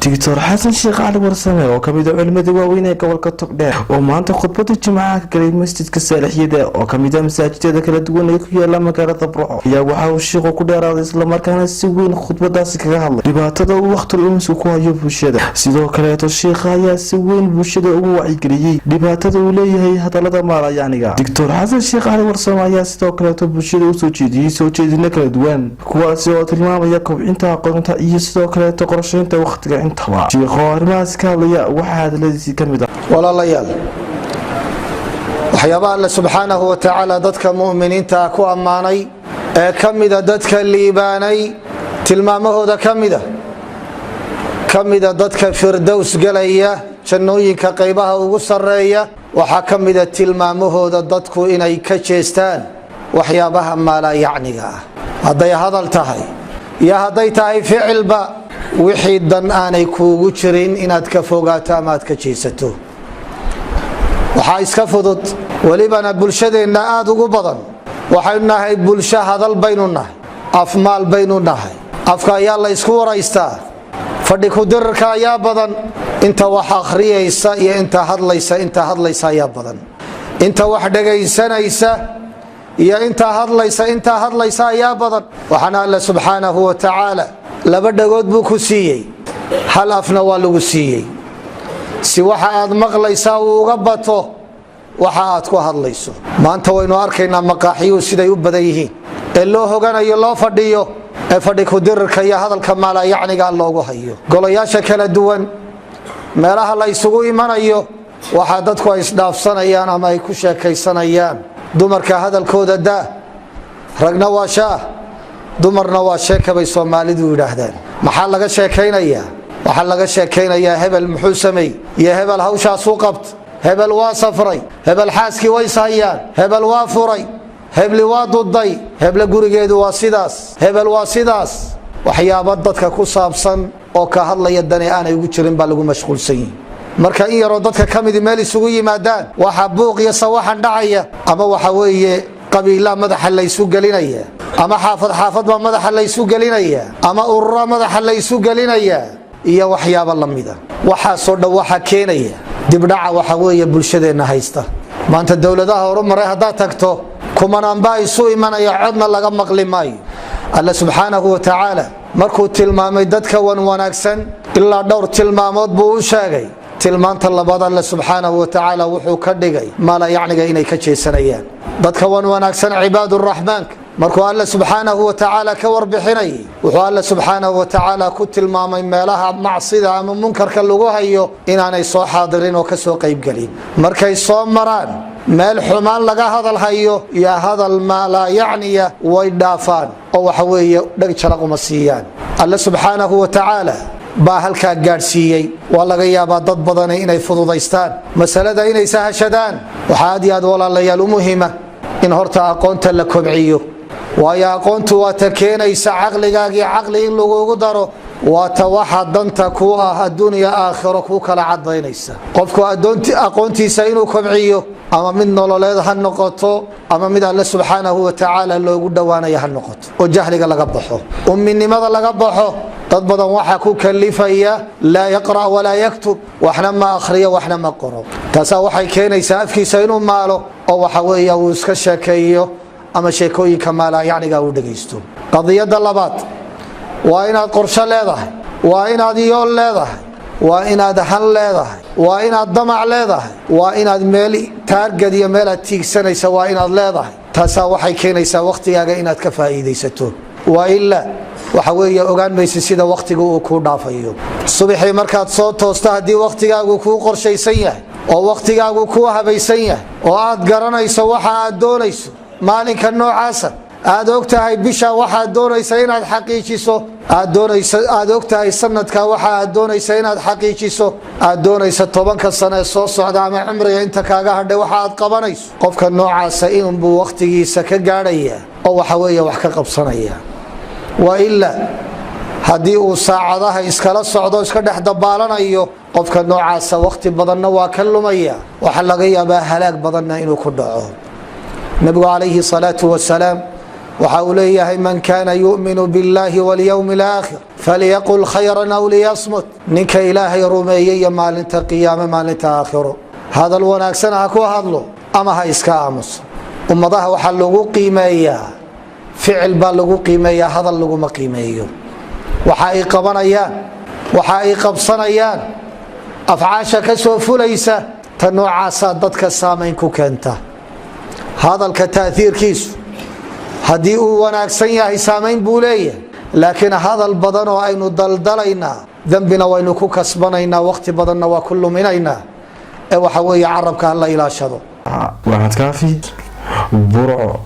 Doctor Xasan Sheekh Cali Warsame, oo kamid a culimada waaweyn ee gobolka Togdheer, oo maanta khudbada Jimcaha ka galay masjidka Saalixyada, oo kamid a masaajidada kala duwan ee ku yaala magaalada Burco, ayaa waxa uu shiiqu ku dheeraaday, islamarkaana si weyn khudbadaasi kaga hadlay dhibaatada uu wakhti lumisku ku hayo bulshada. Sidoo kaleeto, shiikha ayaa si weyn bulshada ugu wacyigeliyey dhibaatada uu leeyahay hadalada maalayacniga. Doctor Xasan Sheekh Cali Warsame ayaa sidoo kaleeto bulshada usoo jeediyey soo jeedino kala duwan, kuwaasi oo tilmaamaya kobcinta aqoonta iyo sidoo kaleeto qorsheynta wakhtiga intaba. Shiikhoo arrimahaas ka hadlaya waxaa hadaladiisii ka mid ah: Walaalayaal, waxyaabaha Alle subxaanahu wa tacaala dadka mu'miniinta ku ammaanay ee ka mida dadka liibaanay tilmaamahooda ka mida dadka Firdows gelaya, jannooyinka qaybaha ugu sarreeya, waxaa ka mida tilmaamahooda dadku inay ka jeestaan waxyaabaha maalaayacniga ah, hadday hadal tahay iyo hadday tahay ficilba. Wixii dan aanay kuugu jirin inaad ka fogaato ama aad ka jeesato. Waxaa iska fudud, welibana bulshadeenna aada ugu badan, waxaynu nahay bulsho hadal baynu nahay, afmaal baynu nahay, afka ayaa la ysku waraystaa, fadhi kudirirka ayaa badan. Inta wax akhriyaysa iyo inta hadlaysa, inta hadlaysa ayaa badan. Inta wax dhegaysanaysa iyo inta hadlaysa, inta hadlaysa ayaa badan. Waxaana Alle subxaanahu wa tacaala laba dhagood buu ku siiyey, hal afna waa lagu siiyey, si waxa aad maqlaysaa uu uga bato waxa aad ku hadlayso. Maanta waynu arkaynaa maqaaxiyuhu siday u badan yihiin ee loo hoganayo, loo fadhiyo, ee fadhi kudirirka iyo hadalka maalayacniga loogu hayo. Golayaasha kala duwan, meelaha la isugu imanayo, waxaa dadku ay isdhaafsanayaan ama ay ku sheekaysanayaan, dumarka hadalkooda daa, ragna waa shaah, dumarna waa sheeka bay Soomaalidu yidhaahdaan. Maxaa laga sheekaynayaa? Waxaa laga sheekaynayaa hebel muxuu sameey iyo hebel hawshaasuu qabt, hebel waa safray, hebel xaaskii way ishayaan, hebel waa furay, hebli waa duday, heble gurigeedu waa sidaas, hebel waa sidaas. Waxyaaba dadka ku saabsan oo ka hadlaya dani aanay ugu jirin baa lagu mashquulsan yihi. Marka in yaroo dadka ka midi meel isugu yimaadaan, waxa buuq iyo sawaxan dhacaya, ama waxa weeye qabiilaa madaxa laysu gelinaya, ama xaafad xaafad baa madaxa laysu gelinaya, ama urura madaxa laysu gelinaya iyo waxyaabo lamida. Waxaasoo dhan waxaa keenaya dibdhaca waxa weeye bulshadeenna haysta. Maanta dowladaha horumaray haddaad tagto, kumanaanbaa isu imanaya, codna laga maqli maayo. Alle subxaanahu wa tacaala markuu tilmaamay dadka wan wanaagsan, ilaa dhowr tilmaamood buu u sheegay. Tilmaanta labaad Alle subxaanahu wa tacaala wuxuu ka dhigay maalayacniga inay ka jeesanayaan. Dadka wan wanaagsan, cibaaduraxmaanka, markuu Alle subxaanahu wa tacaala ka warbixinayay, wuxuu Alle subxaanahu wa tacaala ku tilmaamay meelaha macsida ama munkarka lagu hayo inaanay soo xaadirin oo kasoo qaybgelin. Markay soo maraan meel xumaan laga hadal hayo iyo hadal maalaa yacniya, way dhaafaan oo waxa weeye dheg jalaq uma siiyaan. Alle subxaanahu wa tacaala baa halkaa gaadhsiiyey. Waa laga yaabaa dad badani inay fududaystaan masalada, inay sahashadaan. Waxaa aad iyo aad, walaalayaal, u muhima in horta aqoonta la kobciyo, waayo aqoontu waa ta keenaysa caqligaagii caqli in lagugu daro, waa ta waxa danta ku ah adduunya aakhiro kuu kala cadaynaysa. Qofku aqoontiisa inuu kobciyo, ama mid nololeed ha noqoto ama mid Alle subxaanahu wa tacaala loogu dhowaanaya ha noqoto, oo jahliga laga baxo, umminimada laga baxo. Dad badan waxaa ku kalifaya laa yaqra' walaa yaktub, waxna ma akhriyo, waxna ma qoro. Taasaa waxay keenaysaa afkiisa inuu maalo oo waxa weeya uu iska sheekeeyo ama sheekooyinka maalayacniga uu dhegaysto. Qadiyadda labaad waa inaad qorsho leedahay, waa inaad yool leedahay, waa inaad han leedahay, waa inaad damac leedahay, waa inaad meel target iyo meel aad tiigsanaysa waa inaad leedahay. Taasaa waxay keenaysaa wakhtigaaga inaad ka faa'iidaysato. Waa ilaa waxa weeye ogaan maysa sida wakhtigu uu kuu dhaafayo. Subaxii markaad soo toosto, haddii wakhtigaagu kuu qorshaysan yahay oo wakhtigaagu kuu habaysan yahay oo aad garanayso waxa aad doonayso maalinka noocaasa, aad og tahay bisha waxaad doonaysa inaad xaqiijiso, aad doonayso, aad og tahay sanadka waxa aad doonaysa inaad xaqiijiso, aad doonaysa 10ka sano ee soo socda ama cumriga inta kaaga hadhay waxa aad qabanayso, qofka noocaasa inunbuu wakhtigiisa ka gaadhaya oo waxa weeye wax ka qabsanaya. Wa ilaa haddii uu saacadaha iskala socdo, iska dhex dabaalanayo, qofka noocaasa wakhti badanna waa ka lumaya, waxaa laga yaabaa halaag badanna inuu ku dhaco. Nabigu calayhi salaatu wasalaam waxa uu leeyahay: "Man kana yuminu biاllahi wاlyowm اlaakhir Falyaqul khayran aw liyasmut. Ninka Ilaahay rumeeyey iyo maalinta qiyaame, maalinta aakhiro, hadal wanaagsan ha ku hadlo ama ha iska aamuso. Ummadaha waxaa lagu qiimeeyaa ficil baa lagu qiimeeyaa, hadal laguma qiimeeyo. Waxa ay qabanayaan, waxa ay qabsanayaan, afcaasha ka soo fulaysa, ta noocaasaa dadka saamayn ku keenta. Hadalka taaiirkiisu haddii uu wanaagsan yahay, saamayn buu leeyahay, laakiin hadal badan oo aynu daldalaynaa, dembina waynu ku kasbanaynaa, waqti badanna waa ku luminaynaa. Ee waxa weeye, carabka hala ilaashado. Waxaad Kaafi, Burco.